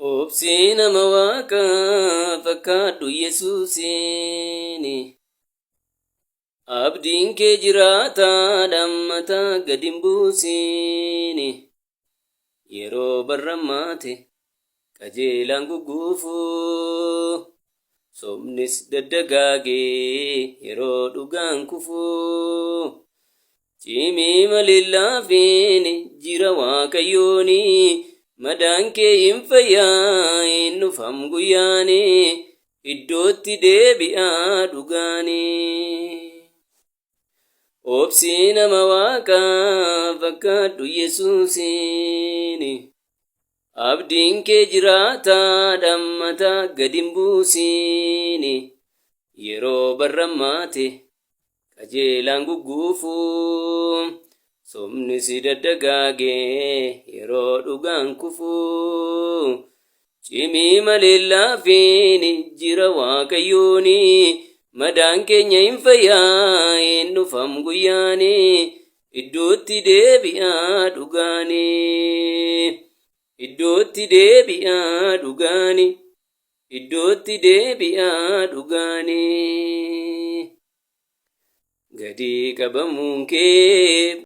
Obsii nama Waaqaa fakkaadhu Yesuusiin. Abdiin kee jiraataa dhammataa gad hin buusiin. Yeroo barrammaate qajeelaan gugguufu. Sobnis daddagaagee yeroo dhugaan kufu. Cimii malee laafiin jira Waaqayyooni. Madaan kee hin fayyaa hin dhufam guyyaani. Iddootti deebi'aa dhugaani. Obsii nama Waaqaa fakkaadhu Yesuusiin. Abdiin kee jiraataa dhammataa gad hin buusiin. Yeroo barrammaate qajeelaan gugguufu. Sobni si daddagaagee yeroo dhugaan kufu. Cimii malee laafiin jira Waaqayyooni. Madaan keenya hin fayyaa hin dhufam guyyaani. Iddootti deebi'aa dhugaani. Iddootti deebi'aa dhugaani. Iddootti deebi'aa dhugaani. Gadi qabamuun kee.